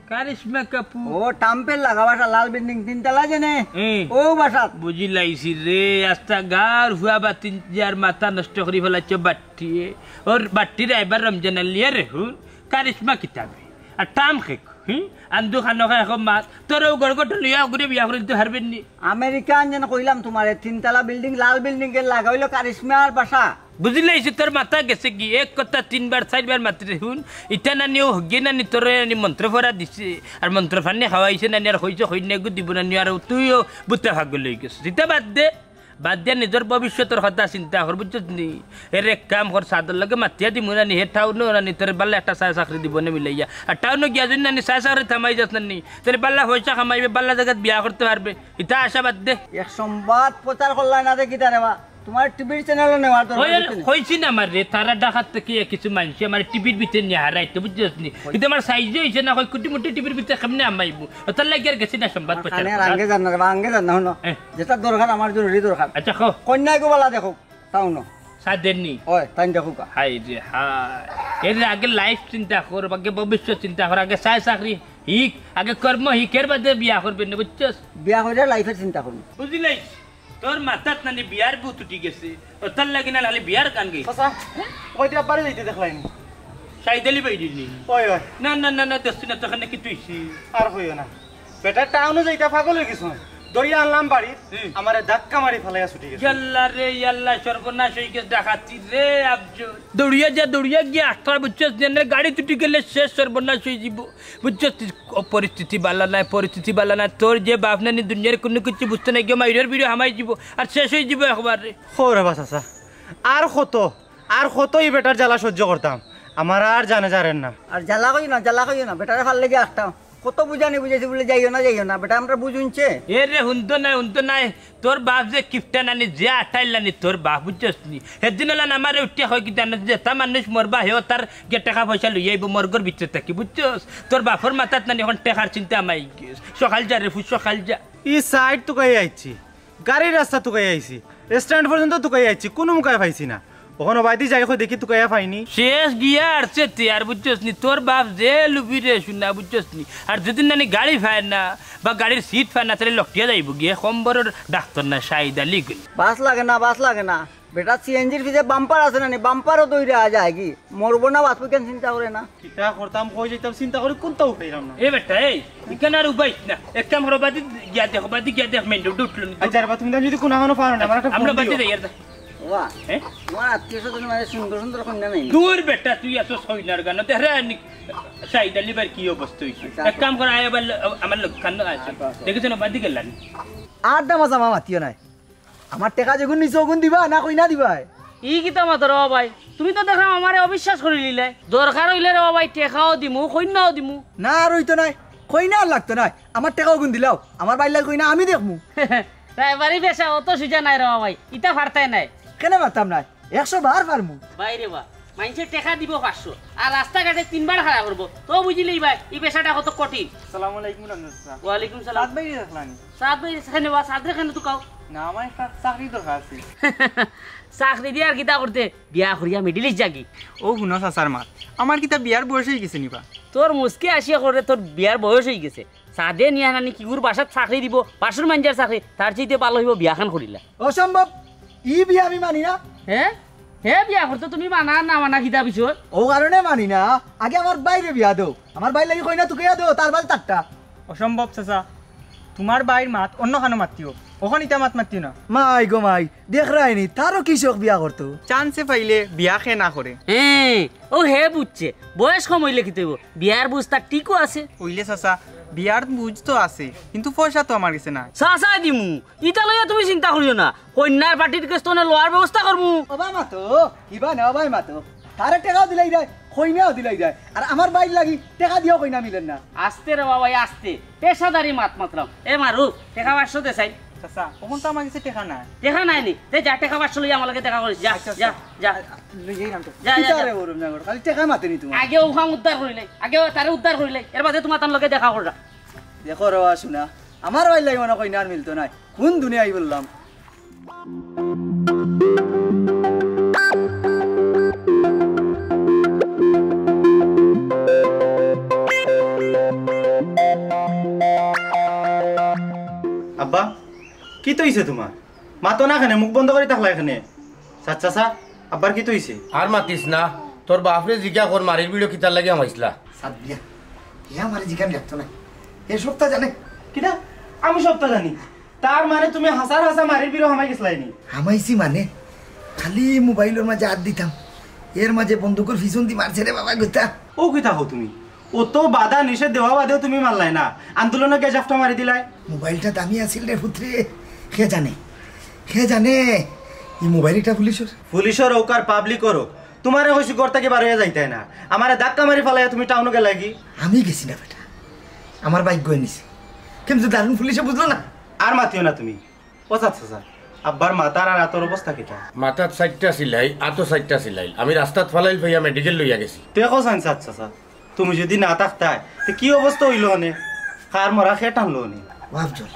কারিশমা কাপুর। ও, ট্রাম্পের লাগা বাসা, লাল বিল্ডিং, তিনতলা যে নে। হুম। ও বাসাত। বুঝিলাইছি রে, আস্তা গাঁওর ফুয়া বাতিন যার মাথা নষ্ট করি ফালাইছে বাট্টিয়ে। ওর বাট্টিরে এবার রমজান আলিয়া রে হুন, কারিশমা কিতাবে। আর ট্রাম্প খেক, হুম? আন্দু খানো খায় এখন মাত। তোর ও গড়গড় লইয়া ঘুরে বিয়া করে দিতে পারবেন নি? আমেরিকান যেন কইলাম তোমারে, তিনতলা বিল্ডিং, লাল বিল্ডিং এর লাগা অইলো কারিশমার বাসা। বুঝিলাইছি, তোর মাথা গেছে কি? এক কথা তিনবার চাইরবার মাতিরে হুন। ইটা নানি ও হগে নানি তোরে নানি মন্ত্র পড়া দিছে, আর মন্ত্র পানি খাওয়াইছে নানি, আর কইছে কইন্যা এগু দিব নানি, আর তুইও ভূতে পাগল অই গেছস। ইতা বাদ দে, বাদ দিয়া নিজর ভবিষ্যতর কথা চিন্তা কর, বুঝছস নি? এর এক কাম কর, সাদর লগে মাতিয়া দিমু নানি, হে টাউনো নানি, তোরে বালা একটা চা চাকরি দিব নে মিলাইয়া। আর টাউনো গিয়া যদি নানি চা চাকরি থামাই যাস নানি, তোরে বালা পয়সা কামাইবে, বালা জাগাত বিয়া করতে পারবে। ইতা আশা বাদ দে। এক সংবাদ প্রচার করলাই না দেখি তারে বা। তোমার টিভির চ্যানেলও নেওয়ার দরকার ওই, হইছে নি? কইছি না আমার রে, তারা ঢাকাত থাকি কিছু মানষে আমার টিভির ভিতরে নিয়া হারাইতো, বুঝছস নি? কিন্তু আমার সাইজে হইছে না, কই কুটি মুটি টিভির ভিতরে কেমনে হামাইবো? ওটার লাগি আর গেছি না সংবাদ প্রচার কানে করার। আঙ্গে জান না রে বা, আঙ্গে জান না, হুনো। এ। যেটা দরকার, আমার জরুরি দরকার। আচ্ছা, কও। কইন্যা এগু বালা দেখো, টাউনো। সাদের নি? ওই, তাইন দেখো কা। হায় রে হায়। এর আগে লাইফ চিন্তা কর, আগে ভবিষ্যৎ চিন্তা কর, আগে চা চাকরি হিক, আগে কর্ম হিক, এর বাদে বিয়া করবে না, বুঝছস? বিয়া করে লাইফের চিন্তা করবো। বুঝিলাইছি। তোর মাথাত নানি বিয়ার ভূত উঠি গেছে, ও তোর লাগি না খালি বিয়ার গান গাই। চাচা, ওই যে আব্বারে যাইতে দেখলাইনি। সাইদ আলী বাইরে নি? ওই, ওই। না, না, না, না, দেখছি না, তোর কানে কিতা অইছে? আর কইও না। বেটা টাউনো যাইতা পাগল অই গেছে। ধরিয়া আনলাম বাড়িত, হুম। আমারে ধাক্কা মারি ফালাইয়া ছুটি গেছে। ইয়াল্লা রে, ইয়াল্লা, সর্বনাশ অই গেছে ডাকাতি রে, আফজল। দৌড়িয়া যা, দৌড়িয়া গিয়া আটটা বুঝছস, যেন গাড়ি ছুটি গেলে শেষ, সর্বনাশ অই যিবো। বুঝছস তুই, ও পরিস্থিতি বালা নাই, পরিস্থিতি বালা নাই। তোর যে বাপ নানি দুনিয়ার কুনু কিছু বুঝতো নায়, গিয়া মাইরর ভিড়ে হামাই যিবো, আর শেষ অই যিবো একবারে। খবর বাস আছে। আর কত, আর কত ই বেটার জ্বালা সহ্য করতাম? আমার আর জানে জারের না। আর জ্বালা কইও না, জ্বালা কইও না, বেটারে ফাললে গিয়া আটটা। কত বুঝানি বুঝাইছি বুলে যাইও না, যাইও না, বেটা আমরা বুঝুনছে। এ রে, হুনতো নায়, হুনতো নায়। তোর বাপ যে কিপটা নানি, যে আটাইল নানি তোর বাপ, বুঝছস নি? হেদিন অলান আমারে উঠিয়া কয় কি জানো, যেতা মানুষ মরবা, হেও তার গিয়া টেকা পয়সা লইয়া আইবো মর্গর ভিতরে থাকি, বুঝছস? তোর বাপর মাথাত নানি এখন টেকার চিন্তা হামাই গেছে। সকাল যা রে ফুত, সকাল যা। ই সাইড তুকাই আইছি, গাড়ির রাস্তা তুকাই আইছি, স্ট্যান্ড পর্যন্ত তুকাই আইছি, কুনু মুখায় পাইছি না। অখন অবায়দি যাই কই দেখি তুকাইয়া পাইনি। শেষ গিয়া আরছে তে, আর বুঝছস নি, তোর বাপ যে লুবি রে শুনা, বুঝছস নি? আর যুদি নানি গাড়ি পায় না বা গাড়ির সিট পায় না, তাইলে লটিয়া যাইবোগি। কম বড়র ডাক্তার না, সাইদ আলী গুন। বাস লাগে না, বাস লাগে না। বেটা, সিএনজির পিছে বাম্পার আছে না নি? বাম্পারও দৌড়া যায়গি। মরবো না বাঁচবো কেন চিন্তা করে না। কিতা করতাম, কই যাইতাম চিন্তা করি, কুনটাও পাইলাম না। এ বেটা, এই, ইখান আর উবাইস না। এক কাম করো, বাদি গিয়া দেখো, বাদি গিয়া দেখ, মেইন রোড উঠলো নি। আচ্ছা, আর বা তুমি যুদি কুনাখানো পারো না, আমার একটা আমরা ফোন বাদি দিও। যাই আর দা। ওয়া, হ্যাঁ? তোমার আত্মীয় স্বজন মানে সুন্দর সুন্দর কন্যা নাই? দূর বেটা, তুই এত সইনার গান, দেখরে আনি সাইদ আলী ভাইর কি অবস্থা হইছে। আচ্ছা, এক কাম কর, আয় আবার ল-, আমার লোক কান্দ আছে। আচ্ছা, আচ্ছা। দেখেছো না, বাদি গেলাম। আর দামা জামা মাতিও নাই। আমার টেকা যেগুন নিছো, ওগুন দিবা না কইনা দিবা? ই কিতা মাতো রে বাবাই? তুমি তো দেখলাম আমারে অবিশ্বাস করিলিলায়। দরকার অইলে রে বাবাই, টেকাও দিমু, কইনাও দিমু। না, আর অইতো নায়, কইনা আর লাগতো নায়। আমার টেকা ওগুন দিলাও, আমার বাইর লাগি কইনা আমি দেখমু। রায়বারি বেশা অত সুজা নায় রে বাবাই, ইতা পারতায় নায়। কেনে পারতাম নায়? একশো বার পারমু। বাইরে বা, মাইনষে টেকা দিবো পাঁচশো, আর রাস্তাঘাটে তিনবার খাড়া করবো, তো বুঝিলিবায় ই বেশাটা কত কঠিন। আসসালামু আলাইকুম রঞ্জন চাচা। ওয়ালাইকুম সালাম। সাদ ভাইরে দেখলানি? সাদ ভাইরে কেনে বা, সাদরে কেনে তুকাও? না, আমার একটা চাকরি দরকার আছে। চাকরি দিয়া আর কিতা করতে? বিয়া করিয়া মিডিল ইস্ট যাগি। ও হুনো চাচার মাত, আমার কিতা বিয়ার বয়স অইগেছে নি বা? তোর মুচকি আসিয়া করে তোর বিয়ার বয়স অইগেছে। সাদে নিয়া নানি কিগুর বাসাত চাকরি দিবো, বাসুর মাঞ্জার চাকরি, তার চাইতে ভালা অইবো বিয়াখান করিলা। অসম্ভব, ই বিয়া আমি মানি না। হে? হে বিয়া করতো তুমি মানা না মানা কিতা বিষয়? ও কারণে মানি না, আগে আমার বাইরে বিয়া দেও, আমার বাইর লাগি কইনা তুকাইয়া দেও, তার বাদে তারটা। অসম্ভব চাচা, তুমার বাইর মাত অন্য খানো মাতিও, অখন ইতা মাত মাতিও না। মাই গো মাই, দেখরায়নি, তারও কি শখ বিয়া করতো? চান্সে পাইলে বিয়া কে না করে? হ্যাঁ, ও হে বুঝছে, বয়স কম অইলে কিতা অইবো, বিয়ার বুঝ তার ঠিকও আছে। অইলে চাচা, বিয়ার বুঝ তো আছে, কিন্তু পয়সা তো আমার গেছে নাই। চাচায় দিমু, ইতা লইয়া তুমি চিন্তা করিও না, কইন্যার পার্টির গেছ থনে লওয়ার ব্যবস্থা করমু। ওবা মাতো, কিবা না ওবায় মাতো, তারে টেকাও দিলাই দেয়, কইনাও দিলাই দেয়, আর আমার বাইর লাগি টেকা দিয়াও কইনা মিলের না। আস্তে রে বাবাই, আস্তে। পেশাদারি মাত মাতরাম। এ মারুফ, টেকা পাঁচশো দে চাই। চাচা, অখন তো আমার গেছে টেকা নাই। টেকা নাই নি? তে যা, টেকা পাঁচশো লইয়া আমার লগে দেখা করিস। যা, আচ্ছা, যা, আচ্ছা। যা। লই যাই না তো। যা, যা, কিতা যা। রে ওরম জাগর? খালি টেকা মাতে নি তুমার। আগে অখান উদ্ধার করিলাই, আগে তারে উদ্ধার করিলাই, এর বাদে তুমার তার লগে দেখা কররা। দেখো রে বা শুনা, আমার বাইর লাগি মনে কইনা আর মিলতো নায়। কুন দুনিয়ায় বললাম? আব্বা, কিতা অইছে তুমার? মাতো না কেনে, মুখ বন্ধ করি থাকলায় কেনে? চাচা, চাচা, আব্বার কিতা অইছে? আর মাতিস না, তোর বাফরে জিগা কর, মারির ভিড়ো কিতার লাগি হামাইছলা? সাদ দিয়া, হে আমারে জিগান লাগতো না। হে সবতা জানে। কিতা? আমি সবতা জানি? তার মানে তুমি হাছার হাছা মারির ভিড়ো হামাই গেছলায় নি? হামাইছি মানে? খালি মোবাইলর মাঝে আত দিতাম, এর মাঝে বন্দুকর পিছন দি মারছে রে বাবা গুতা। ও কিতা কও তুমি? অত বাধা নিষেধ দেওয়া বাদেও তুমি মারলায় না, আন্দোলনো গিয়া জাফটা মারি দিলায়। মোবাইলটা দামি আছিল রে পুত্রে, কে জানে, কে জানে। ই মোবাইল ইটা পুলিশর। পুলিশর অউক আর পাবলিকর অউক, তুমারে কইছি ঘর থাকি বার অইয়া যাইতায় না, আমারে ধাক্কা মারি ফালাইয়া তুমি টাউনো গেলায়গি? আমি গেছি না বেটা, আমার ভাগ্যে নিছে। কিন্তু দারুণ পুলিশে বুঝলো না। আর মাতিও না তুমি। ও চাচা, চাচা, আব্বার মাথার আর আতর অবস্থা কিতা? মাথাত চাইরটা সিলাই, আতো চাইরটা সিলাই। আমি রাস্তাত ফালাইল পাইয়া মেডিকেল লইয়া গেছি। তে কও চাইন চাচা, চাচা, তুমি যুদি না থাকতায়, তে কি অবস্থা অইলো অনে? কার মরা কে টানলো অনে? ও আফজল,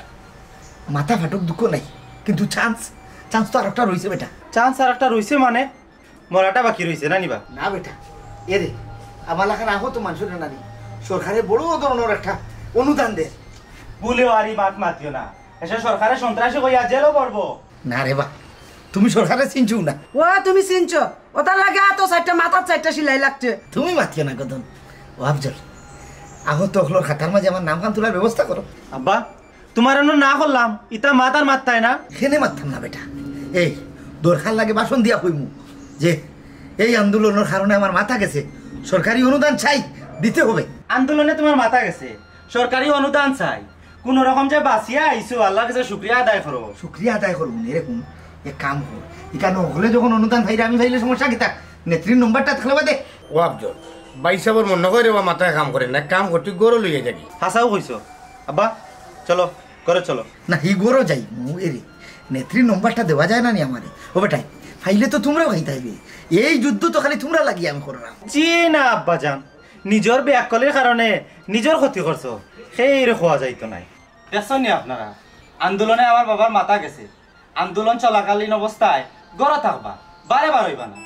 মাথা ফাটুক দুঃখ নাই, কিন্তু চান্স, চান্স তো আরোকটা রইছে বেটা। চান্স আরোকটা রইছে মানে? মরাটা বাকি রইছে না নি বা? না বেটা, এরে, আমার লাখান আহত মানষরে নানি সরকারে বড় ধরনর একটা অনুদান দের। ভুলেও আর ই মাত মাতিও না, এসে সরকারে সন্ত্রাসী কইয়া জেলো পড়বো। না রে বা, তুমি সরকারে চিনছো না। ও, তুমি চিনছো, অতার লাগি আতো চাইরটা, মাথাত চাইরটা সিলাই লাগছে। তুমি মাতিও না গদন। ও আফজল, আহত অকলর খাতার মাঝে আমার নামখান তুলার ব্যবস্থা করো। আব্বা, তুমারে অনো না করলাম, ইতা মাত আর মাততায় না। কেনে মাততাম না বেটা, এই দরকার লাগে ভাষণ দিয়া কইমু যে এই আন্দোলনর কারণে আমার মাথা গেছে, সরকারি অনুদান চাই, দিতে হবে। আন্দোলনে তুমার মাথা গেছে, সরকারি অনুদান চাই, কুনু রকম যে বাচিয়া আইছো, আল্লার গেছে শুকরিয়া আদায় করো। শুকরিয়া আদায় করমু নে রে, কুন এক কাম কর, ইখানো হকলে যখন অনুদান পাইরা, আমি পাইলে সমস্যা কিতা? নেত্রীর নম্বরটা থাকলে বাদে। ও আফজল, ভাইসাবর মনো কয় রে বা মাথায় কাম করে না, এক কাম কর, তুই ঘরো লইয়া যাবি। হাছাউ কইছো। আব্বা, চলো, ঘরো চলো। না, হি ঘরো যাইমু, এরে, নেত্রীর নম্বরটা দেওয়া যায় না নি আমারে? ও বেটাই, পাইলে তো তুমরাও খাইতায়। এই যুদ্ধ তো খালি তুমরার লাগি আমি কররাম। জি না আব্বাজান, নিজর বেআক্কলির কারণে নিজর ক্ষতি করছো, হেইরে কওয়া যাইতো নায়। দেখছইন নি আপনারা, আন্দোলনে আমার বাবার মাথা গেছে। আন্দোলন চলাকালীন অবস্থায় ঘরো থাকবা, বারে বার অইবা না।